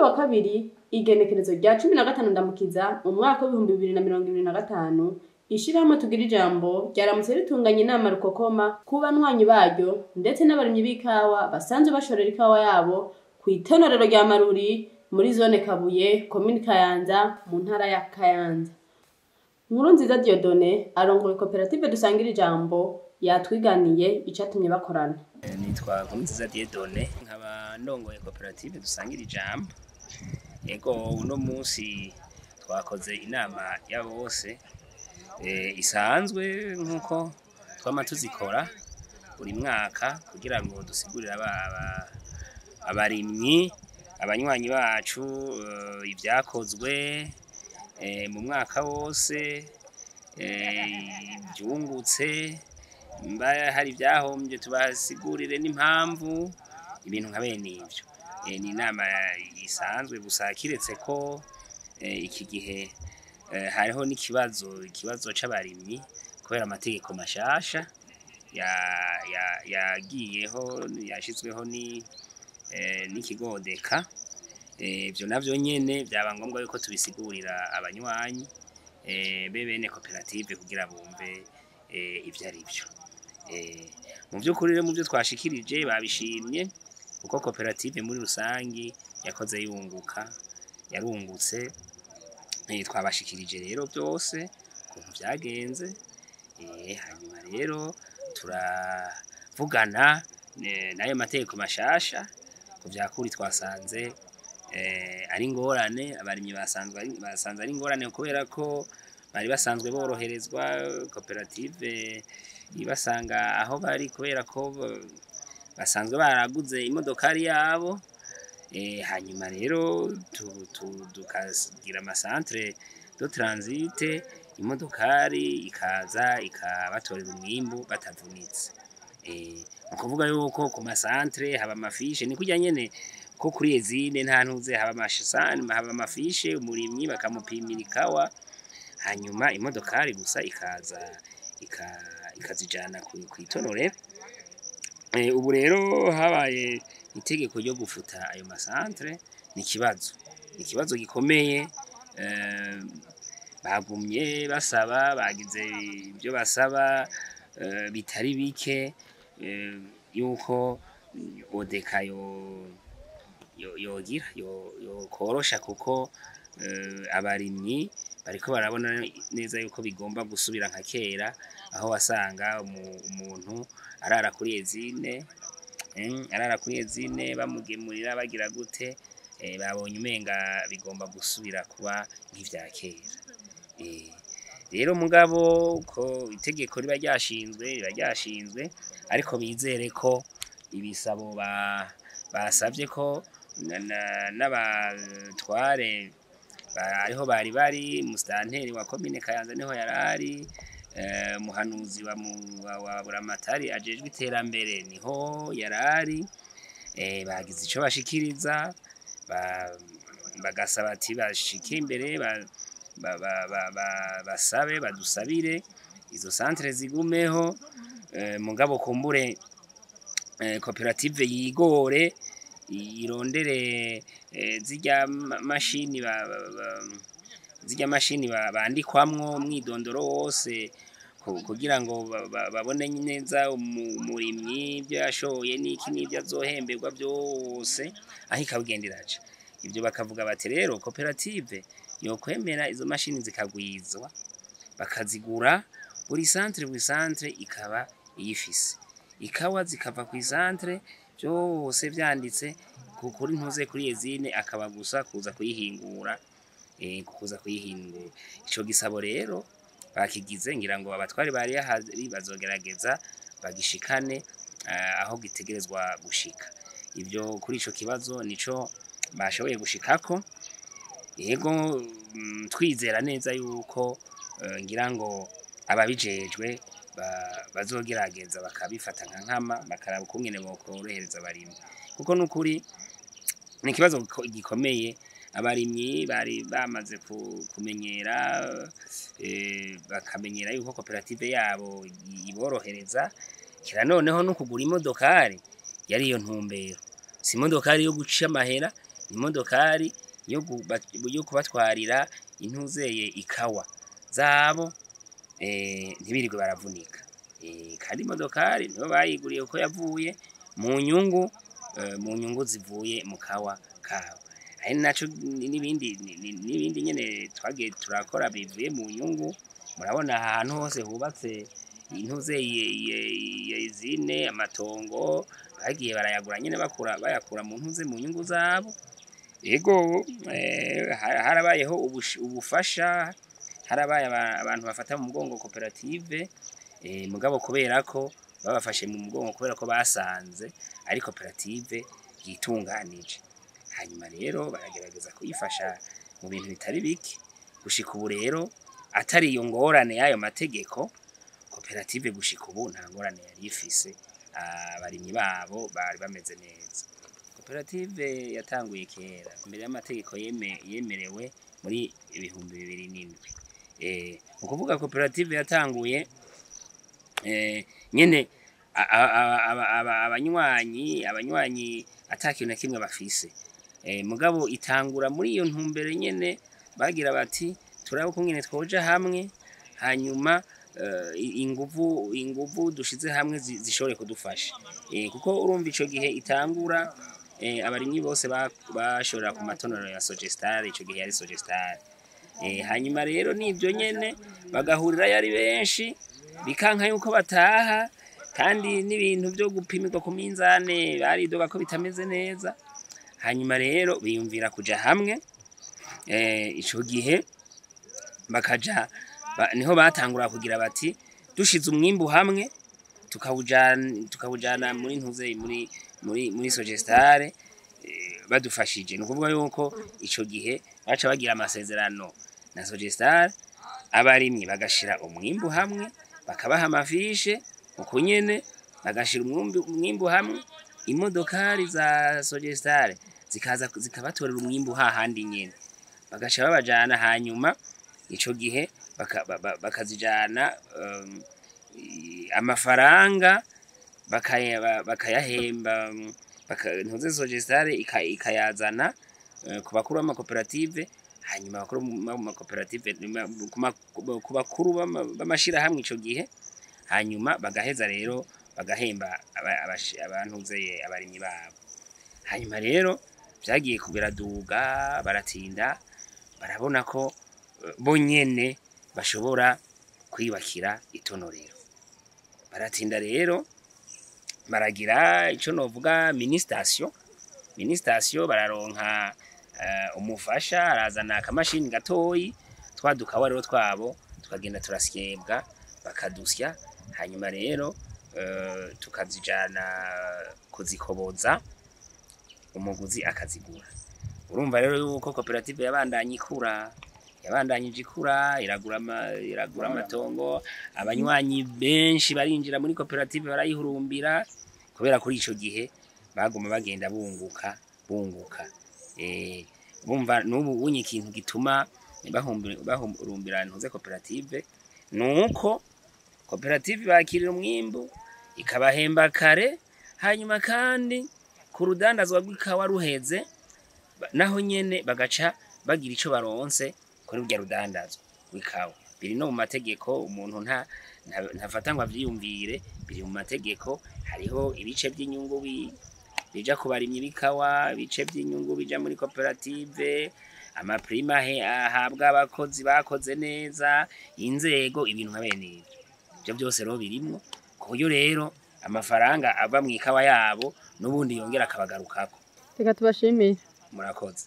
Kuri uyu wa kabiri, igenekerezo rya 15 Ndamukiza, umwaka w'2025, ishirahamwe Tugira Ijambo ryaramutse ritunganya inama rukokoma ku banywanyi baryo ndetse n'abarimyi b'ikawa basanzwe bashorera ikawa yabo kw'itonorero rya Maruri muri zone Kabuye, komine Kayanza, mu ntara ya Kayanza. Nkurunziza Dieudonné arongoye koperative Dusangira Ijambo yatwiganiye icatumye bakorana. Nitwa Nkurunziza Dieudonné, nkaba ndongoye koperative Dusangira Ijambo. Ego, uno munsi twakoze inama ya bose isanzwe nk'uko twama tuzikora buri mwaka kugira ngo dusigurire abarimyi, abanywanyi bacu ivyakozwe mu mwaka wose, ivyungutse, mba hari ibyahombye tubasigurire n'impamvu, ibintu nka bene ivyo. Ni inama isanzwe gusa kiretse ko iki gihe hariho n'ikibazo, ikibazo c'abarimyi kubera amategeko mashasha yagiyeho, yashizweho ni n'ikigodeka. Ivyo navyo nyene vyaba ngombwa yuko tubisigurira abanywanyi be bene koperative kugira bumve ivyo ari vyo. Mu vy'ukuri rero, mu vyo twashikirije babishimye kuko koperative muri rusangi yakoze yunguka, yarungutse. Twabashikirije rero byose ukuntu vyagenze, hanyuma rero turavugana n'ayo mategeko mashasha. Ku vyakuri twasanze ari ingorane, abarimyi basanze ari ingorane kubera ko bari basanzwe boroherezwa, koperative ibasanga aho bari kubera ko basanzwe baraguze imodokari yabo. Hanyuma rero tukagira amacentres de transit, imodokari ikaza ikabatorera umwimbu batavunitse. Ni ukuvuga yuko ku macentres haba amafiches, ni kurya nyene ko kuri usine nta ntuze, haba amafiches, umurimyi bakamupimira ikawa, hanyuma imodokari gusa ikaza ikazijana kw'itonore. Ubu rero habaye itegeko ryo gufuta ayo macentres, ni ikibazo gikomeye. Bagumye basaba, bagize ibyo basaba bitari bike, yuko ODECA yogira yokorosha kuko abarimyi bariko barabona neza yuko bigomba gusubira nka kera, aho wasanga umuntu arara kuri usine, arara kuri usine bamugemurira, bagira gute. Babonye umenga bigomba gusubira kuba nk'ivya kera. Rero mugabo ko itegeko riba ryashinzwe, riba ryashinzwe, ariko bizere ko ibisabo basavye ko n'abatware ariho bari musitanteri wa komine Kayanza niho yarari, muhanuzi wa Buramatari ajejwe iterambere niho yarari, bagize ico bashikiriza, bagasaba ati bashike imbere basabe badusabire izo centres zigumeho, mugabo kumbure koperative yigore irondere zirya mashini zirya mashini bandikwamwo umwidondoro wose kugira ngo babone neza umurimyi ibyo yashoye n'iki n'ibyo azohemberwa byose aho ikabigenda iraca. Ibyo bakavuga bati rero koperative yokwemera izo mashini zikagwizwa, bakazigura, buri centre, buri centre ikaba iyifise, ikawa zikava ku centre byose vyanditse kuri ntuze kuri usine, akaba gusa kuza kuyihingura, kuza kuyihingura. Ico gisabo rero bakigize, ngira ngo abatwari bari bahari bazogerageza bagishikane aho gitegerezwa gushika. Ibyo kuri ico kibazo nico bashoboye gushikako. Yego, twizera neza yuko ngira ngo ababijejwe bazogerageza bakabifata nka nkama, bakaraba ukungene bokorohereza abarimyi, kuko nukuri ni ikibazo gikomeye. Abarimyi bari bamaze kumenyera, bakamenyera yuko koperative yabo iborohereza kira noneho no kugura imodokari yari iyo ntumbero, si imodokari yo guca amahera. Imodokari yo kubatwarira intuzeye ikawa zabo, ntibirirwe baravunika. Kandi imodokari nibo bayiguriye kuko yavuye mu nyungu, mu nyungu zivuye mu kawa kabo. Ari naco n'ibindi nyene twagiye turakora bivuye mu nyungu. Murabona ahantu hose hubatse intuze zine, amatongo bagiye barayagura nyene, bakura bayakura mu ntuze, mu nyungu zabo. Ego, harabayeho ubufasha, harabaye abantu bafata mu mugongo koperative, mugabo kubera ko babafashe mu mugongo kubera ko basanze ari koperative yitunganije, hanyuma rero baragerageza kuyifasha mu bintu bitari bike. Gushika ubu rero, atari iyo ngorane y'ayo mategeko, koperative gushika ubu nta ngorane yari ifise, abarimyi babo bari bameze neza. Koperative yatanguye kera mbere y'amategeko yemerewe muri 2007. Ni ukuvuga koperative yatanguye nyene abanywanyi ata kintu na kimwe bafise, mugabo itangura muri iyo ntumbero nyene, bagira bati turabe ukungene twoja hamwe, hanyuma inguvu dushize hamwe zishobore kudufasha, kuko urumva ico gihe itangura, abarimyi bose bashorera ku matonero ya Sogestare, ico gihe yari Sogestare. Hanyuma rero nivyo nyene bagahurirayo ari benshi, bikanka yuko bataha, kandi n'ibintu vyo gupimirwa ku minzane baridoga ko bitameze neza. Hanyuma rero biyumvira kuja hamwe, ico gihe bakaja niho batangura kugira bati dushize umwimbu hamwe tukawujana muri ntuze muri Sogestare, badufashije. Ni ukuvuga yuko ico gihe baca bagira amasezerano na Sogestare, abarimyi bagashira umwimbu hamwe, bakabaha amafishe uko nyene, bagashira umwimbu hamwe, imodokari za Sogestare zikaza zikabatorera umwimbu hahandi nyene, bagaca babajana. Hanyuma ico gihe bakazijana, amafaranga bakayahemba, ntuze Sogestare ikayazana ku bakuru b'amakoperative, hanyuma abakuru b'amakoperative ku bakuru b'amashirahamwe ico gihe, hanyuma bagaheza rero bagahemba abantuzeye abarimyi babo. Hanyuma rero vyagiye biraduga, baratinda barabona ko bo nyene bashobora kwiyubakira itonorero. Baratinda rero baragira ico novuga mini station. Mini station, bararonka umufasha arazana akamashini gatoyi, twadukawa rero twabo tukagenda turasyebwa, bakadusya, hanyuma rero tukazijana kuzikoboza, umuguzi akazigura. Urumva rero yuko koperative yabandanye ikura, yabandanyije ikura, iragura amatongo, abanywanyi benshi barinjira muri koperative, barayihurumbira, kubera kuri ico gihe baguma bagenda bunguka bunguka. Bumva n'ubu unye ikintu gituma bahurumbira ntuze koperative nuko koperative bakirira umwimbu, ikabahemba kare, hanyuma kandi ku rudandazwa rw'ikawa ruheze naho nyene bagaca bagira ico baronse kuri rurya rudandazwa rw'ikawa. Biri no mu mategeko, umuntu ntafata ngo avyiyumvire, biri mu mategeko. Hariho ibice vy'inyungu bija ku barimyi b'ikawa, ibice vy'inyungu bija muri koperative, ama prime ahabwa abakozi bakoze neza, inzego, ibintu nka bene ivyo. Ivyo byose rero birimwo, ku buryo rero amafaranga ava mu ikawa yabo n'ubundi yongera akabagarukako. Reka tubashimire. Murakoze.